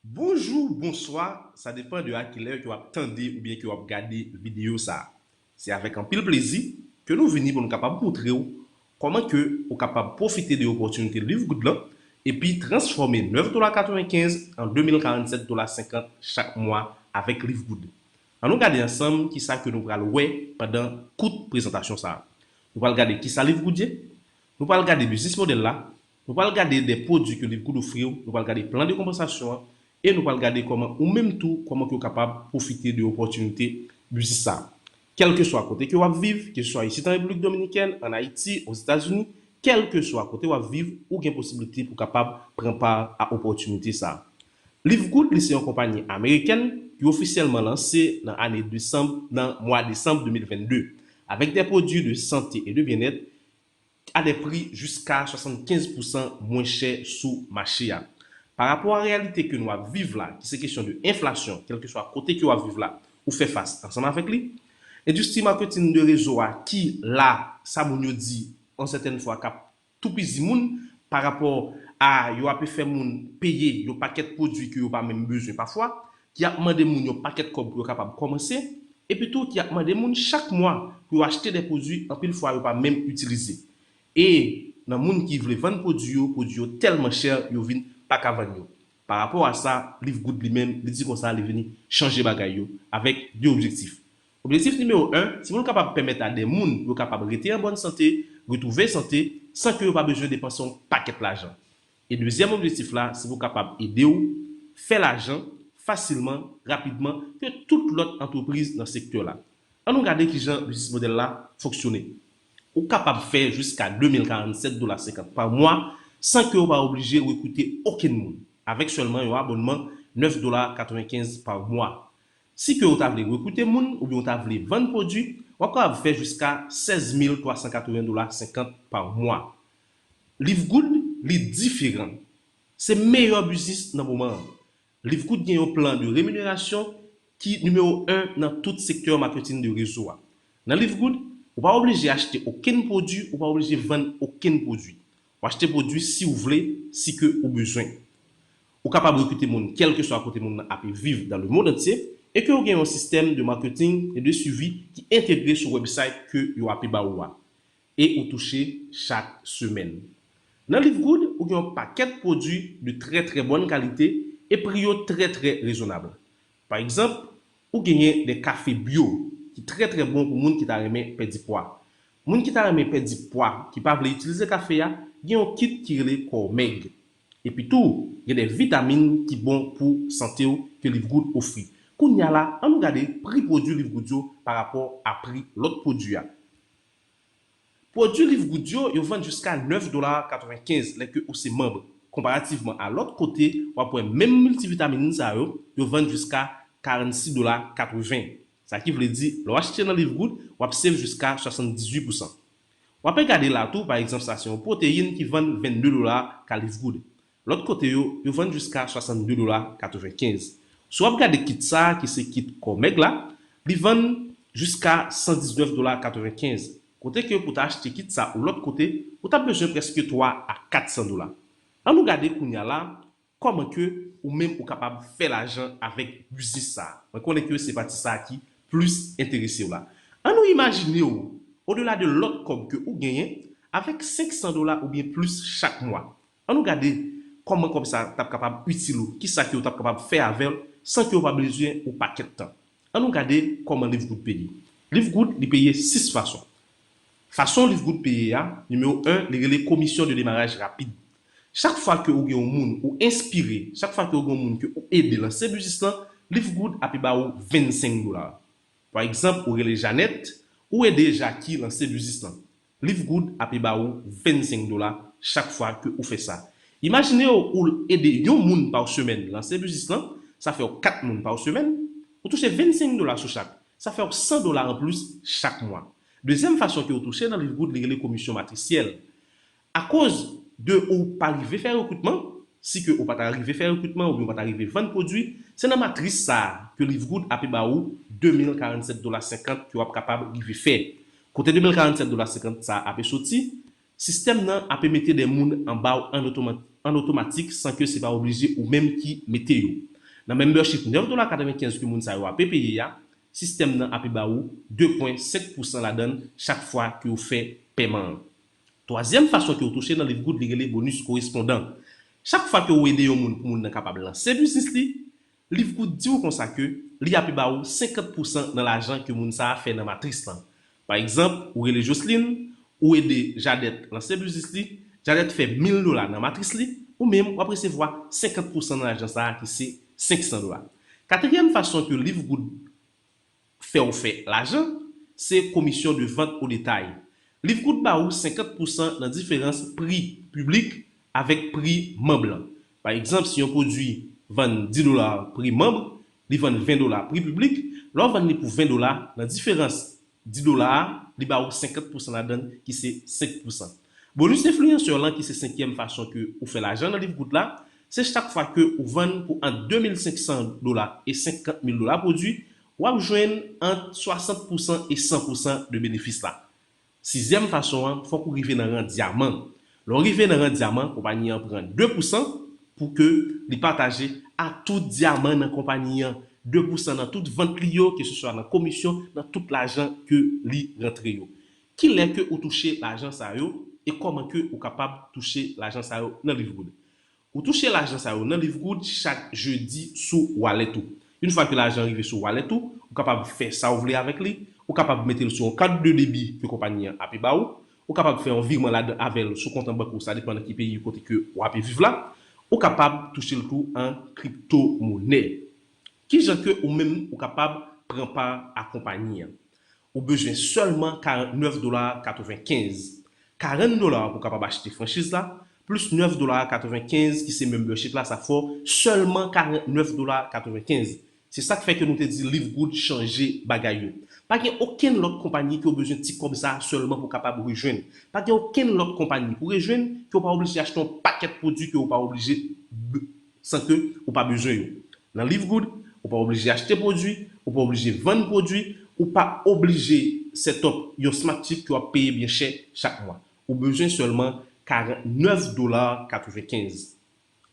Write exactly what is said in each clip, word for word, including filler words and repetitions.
Bonjou, bonswa, sa depann de a kilè ke w ap tande oubyen ke w ap gade videyo sa a. Se avèk anpil plezi ke nou vini pou nou kapab montre w kòman ke ou kapab pwofite de opòtinite Liv Goud lan epi transfòme nèf dola katrevenkenz an de mil karannsèt dola senkant chak mwa avèk Liv Goud. Ann nou gade ansanm kisa ke nou pral wè pandan kout prezantasyon sa a. Nou pral gade kisa Liv Goud ye, nou pral gade biznis modèl la, nou pral gade de pwodui ke Liv Goud ofri w, nou pral gade plan de konpansasyon an, e nou pral gade kòman ou menm tou, kòman ke w kapab pwofite de opòtinite biznis sa a. Kèlkeswa kote ke w ap viv, keseswa isit an Repiblik Dominikèn, ann Ayiti, Ozetazini, kèlkeswa kote w ap viv, ou gen posiblite pou w kapab pran pa a opòtinite sa a. Liv Goud, li se yon konpayi amerikèn ki ofisyèlman lanse nan ane desanm, nan mwa desanm de mil vennde, avèk de pwodui de sante e de byennèt a de pri jiska swasannkenz pousan mwen chè sou mache a. Pa rapò a reyalite ke nou ap viv la, ki se kesyon de enflasyon, kèlkeswa kote ke w ap viv la, ou fè fas ansanm avèk li. Endistri maketing de rezo a ki la, sa moun yo di, an sètèn fwa k ap toupizi moun pa rapò a yo ape fè moun peye yon pakèt pwodui ke yo pa menm bezwen pafwa, ki ap mande moun yon pakèt kòb pou yo kapab kòmanse, epi tou ki ap mande moun chak mwa pou yo achte de pwodui anpil fwa yo pa menm itilize. E nan moun ki vle vann pwodui yo, pwodui yo tèlman chè, yo vin pa ka vann yo. Pa rapò a sa, Liv Goud li menm, li di konsa, li vini chanje bagay yo avèk de objektif. Objektif nimewo en, se pou l kapab pèmèt a de moun pou yo kapab rete an bòn sante, retwouve sante, san ke yo pa bezwen depanse yon pakèt lajan. E dezyèm objektif la, se pou kapab ede w fè lajan fasilman, rapidman, ke tout lòt antrepriz nan sektè la. Ann nou gade kijan biznis modèl la fonksyone. Ou kapab fè jiska de mil karannsèt dola senkant pa mwa san ke w pa oblije rekrite okenn moun, avèk sèlman yon abònman nèf dola katrevenkenz pa mwa. Si ke w ta vle rekrite moun oubyen w ta vle vann pwodui, w ap kapab fè jiska sèz mil twa san katreven dola senkant pa mwa. Liv Goud, li diferan. Se meyè biznis nan moman an. Liv Goud gen yon plan de reminerasyon ki nimewo en nan tout sektè maketing de rezo a. Nan Liv Goud, ou pa oblije achte okenn pwodui, ou pa oblije vann okenn pwodui. W achte pwodui si w vle, si ke ou bezwen. Ou kapab rekrite moun kèlkeswa kote moun nan ape viv dans le monde entier e ke w gen yon sistèm de marketing e de suivi ki entegre sou website ke yo ape ba ou a. E ou touche chak semèn. Nan Liv Goud, ou gen yon pakèt pwodui de trè trè bòn kalite e pri yo trè trè rezonab. Pa egzanp, ou genyen de kafe bio ki trè trè bon pou moun ki ta renmen pèdi pwa. Moun ki ta renmen pèdi pwa, ki pa vle itilize kafe a, gen yon kit ki rele Kò Mèg. Epi tou, gen de vitamin ki bon pou sante w ke Liv Goud ofri. Kounye a la, ann nou gade pri pwodui Liv Goud yo pa rapò a pri lòt pwodui a. Pwodui Liv Goud yo, yo vann jiska nèf dola katrevenkenz lè ke ou se manm. Konparativman a lòt kote, w ap wè menm miltivitamin sa yo, yo vann jiska karannsis dola katreven. Sa ki vle di, lè w achte nan Liv Goud, w ap save jiska swasanndizuit pousan. W ape gade la tou, pa egzanp, sa se yon pwoteyin ki vann vennde dola ka Liv Goud. Lòt kote yo, yo vann jiska swasannde dola katrevenkenz. Si w ap gade kit sa a, ki se kit Kò Mèg la, li vann jiska san diznèf dola katrevenkenz. Kote ke pou ta achte kit sa ou lòt kote, ou t ap bezwen prèske twa a kat san dola. Ann nou gade kounye a la, kòman ke ou menm ou kapab fè lajan avèk biznis sa a. Mwen konnen ke se pati sa a ki plis enterese w la. Ann nou imajine w, odela de lòt kòb ke ou genyen, avèk senk san dola oubyen plis chak mwa. Ann nou gade kòman kòb sa t ap kapab itil ou, kisa ke w t ap kapab fè avè l san ke w pa bezwen yon pakèt tan. Ann nou gade kòman Liv Goud peye. Liv Goud, li peye sis fason. Fason Liv Goud peye a, nimewo en, li rele komisyon de demaraj rapid. Chak fwa ke ou gen yon moun ou enspire, chak fwa ke ou gen yon moun ke ou ede lanse biznis lan, Liv Goud ape ba ou vennsenk dola. Pa egzanp, ou rele Janèt, ou ede Jaki lanse biznis lan. Liv Goud ape ba ou vennsenk dola chak fwa ke ou fè sa. Imajine w, ou ede yon moun pa semèn lanse biznis lan, sa fè w kat moun pa semèn, ou touche vennsenk dola sou chak. Sa fè w san dola anplis chak mwa. Dezyèm fason ke w touche nan Liv Goud, li rele komisyon matrisyèl. Akoz de ou pa rive fè rekritman, si ke ou pa ta rive fè rekritman oubyen ou pa ta rive vann pwodui, se nan matris sa a ke Liv Goud ape ba ou de mil karannsèt dola senkant ke w ap kapab rive fè. Kote de mil karannsèt dola senkant sa a ape soti? Sistèm nan ape mete de moun anba w an otoma-, an otomatik san ke se pa oblije ou menm ki mete yo. Nan membership nèf dola katrevenkenz ke moun sa yo ape peye a, sistèm nan ape ba ou de pwen senk pousan ladan l chak fwa ke w fè pèman an. Twazyèm fason ke w touche nan Livegood, li rele bonis korespondan. Chak fwa ke w ede yon moun pou moun nan kapab lanse biznis li, Livegood di w konsa ke li ape ba ou senkant pousan nan lajan ke moun sa a fè nan matris lan. Pa egzanp, ou rele Jocelyn, ou ede Jadèt lanse biznis li, Jadèt fè mil dola nan matris li, ou menm w ap resevwa senkant pousan nan lajan sa a ki se senk san dola. Katriyèm fason ke Livegood fè w fè lajan, se komisyon de vant o detay. Livegood ba ou senkant pousan nan diferans pri piblik avèk pri manm lan. Pa egzanp, si yon pwodui vann dis dola pri manm, li vann ven dola pri piblik, lè w vann li pou ven dola, nan diferans dis dola a, li ba ou senkant pousan ladan l, ki se senk pousan. Bonis enfliyansè lan, ki se senkyèm fason ke ou fè lajan nan Livegood la, se chak fwa ke ou vann pou ant de mil senk san dola e senkant mil dola pwodui, w ap jwenn ant swasant pousan e san pousan de benefis la. Sizyèm fason an, fòk ou rive nan ran dyaman. Lè w rive nan ran dyaman, konpayi an pran de pousan pou ke li pataje a tout dyaman nan konpayi an. De pousan nan tout vant li yo, keseswa nan komisyon, nan tout lajan ke li rantre yo. Kilè ke ou touche lajan sa yo e kòman ke ou kapab touche lajan sa yo nan Livegood? Ou touche lajan sa yo nan Livegood chak jedi sou wallet ou. Yon fwa ke lajan rive sou wallet ou, ou kapab fè sa w vle avèk li, ou kapab mete l sou yon kat de debi ke konpayi an ape ba ou, ou kapab fè yon virman ladan avè l sou kont an bank ou, sa depann nan ki peyi kote ke w ape viv la, ou kapab touche l tou an kripto monè. Kijan ke ou menm ou kapab pran pa a konpayi an? Ou bezwen sèlman karant nèf dola katrevenkenz. Karant dola pou w kapab achte franchiz la, plis nèf dola katrevenkenz ki se membership la, sa fè w sèlman karant nèf dola katrevenkenz. Se sa k fè ke nou te di Livegood chanje bagay yo. Pa gen okenn lòt konpayi ke w bezwen ti kòb sa a sèlman pou w kapab rejwenn. Pa gen okenn lòt konpayi pou w rejwenn ke w pa oblije achte yon pakèt pwodui ke w pa oblije b-, san ke ou pa bezwen yo. Nan Livegood, ou pa oblije achte pwodui, ou pa oblije vann pwodui, ou pa oblije set up yon smart chip ke w ap peye byen chè chak mwa. Ou bezwen sèlman karant nèf dola katrevenkenz.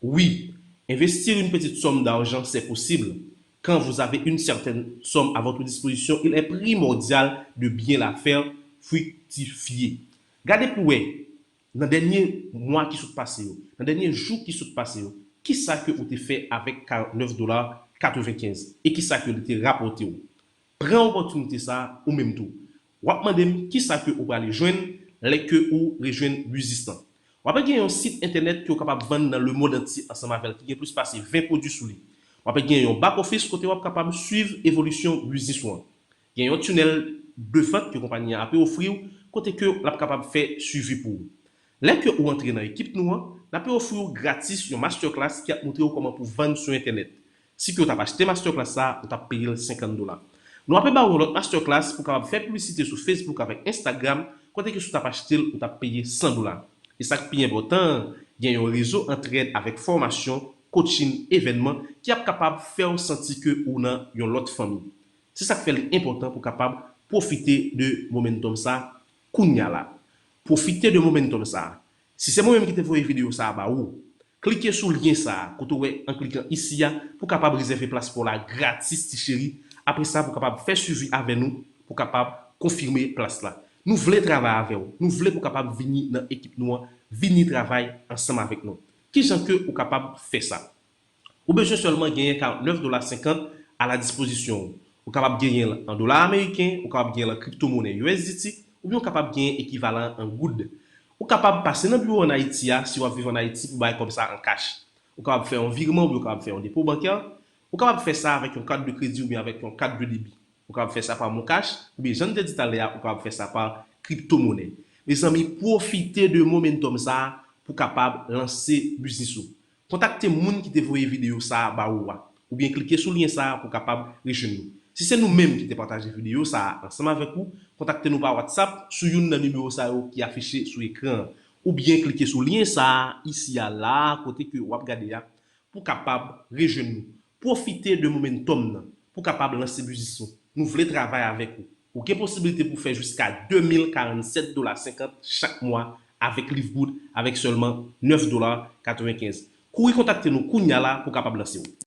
Oui, investir une petite somme d'argent, c'est possible. Quand vous avez une certaine somme à votre disposition, il est primordial de bien la faire fructifier. Gade pou wè, nan dènye mwa ki sot pase yo, nan dènye jou ki sot pase yo, kisa ke ou te fè avèk karant nèf dola katrevenkenz e kisa ke li te rapòte w? Pran opòtinite sa a ou menm tou. W ap mande m kisa ke ou prale jwenn lè ke ou rejwenn biznis lan. W ap gen yon sit entènèt ke w kapab vann nan lemond antye ansanm avè l ki gen plis pase ven pwodui sou li. W ap gen yon back office kote w ap kapab swiv evolisyon biznis ou an. Gen yon tunnel de vente ke konpayi an ape ofri w, kote ke l ap kapab fè swivi pou ou. Lè ke ou antre nan ekip nou an, n ape ofri w gratis yon masterclass ki ap montre w kòman pou vann sou entènèt. Si ke w t ap achte masterclass sa a, ou t ap peye l senkant dola. Nou ape ba w yon lòt masterclass pou w kapab fè piblisite sou Facebook avèk Instagram, kote ke si w t ap achte l, ou t ap peye san dola. E sa k pi enpòtan an, gen yon rezo antrèd avèk fòmasyon, coaching, evènman ki ap kapab fè w santi ke ou nan yon lòt fanmi. Se sa k fè li enpòtan pou w kapab pwofite de momentum sa a kounye a la. Pwofite de momentum sa a. Si se mwen menm ki te voye videyo sa a ba ou, klike sou lyen sa a kote w wè an klikan isi a pou w kapab rezève plas pa w la gratis, ti cheri. Apre sa, pou w kapab fè swivi avè nou, pou w kapab konfime plas la. Nou vle travay avè w. Nou vle pou w kapab vini nan ekip nou an, vini travay ansanm avèk nou. Kijan ke ou kapab fè sa? Ou bezwen sèlman genyen karant nèf dola senkant a la dispozisyon w. Ou kapab genyen l an dola ameriken, ou kapab genyen l an kripto monè U S D T, oubyen ou kapab genyen ekivalan an goud. Ou kapab pase nan biwo an Ayiti a si w ap viv an Ayiti pou bay kòb sa an kach. Ou kapab fè yon virman oubyen ou kapab fè yon depo bankè. Ou kapab fè sa avèk yon kat de kredi oubyen avèk yon kat de debi. Ou kapab fè sa pa MonCash, oubyen jan n te di talè a, ou kapab fè sa pa kripto monè. Mezanmi, pwofite de momentum sa a pou w kapab lanse biznis ou. Kontakte moun ki te voye videyo sa a ba ou a, oubyen klike sou lyen sa a pou w kapab rejwenn nou. Si se nou menm ki te pataje videyo sa a ansanm avèk ou, kontakte nou pa WhatsApp sou youn nan nimewo sa yo ki afiche sou ekran an, oubyen klike sou lyen sa a isi a la a kote ke w ap gade a pou w kapab rejwenn nou. Pwofite de momentum nan pou w kapab lanse biznis ou. Nou vle travay avèk ou. Ou gen posiblite pou w fè jiska de mil karannsèt dola senkant chak mwa avèk Livegood avèk sèlman nèf dola katrevenkenz. Kouri kontakte nou kounye a la pou w kapab lanse w.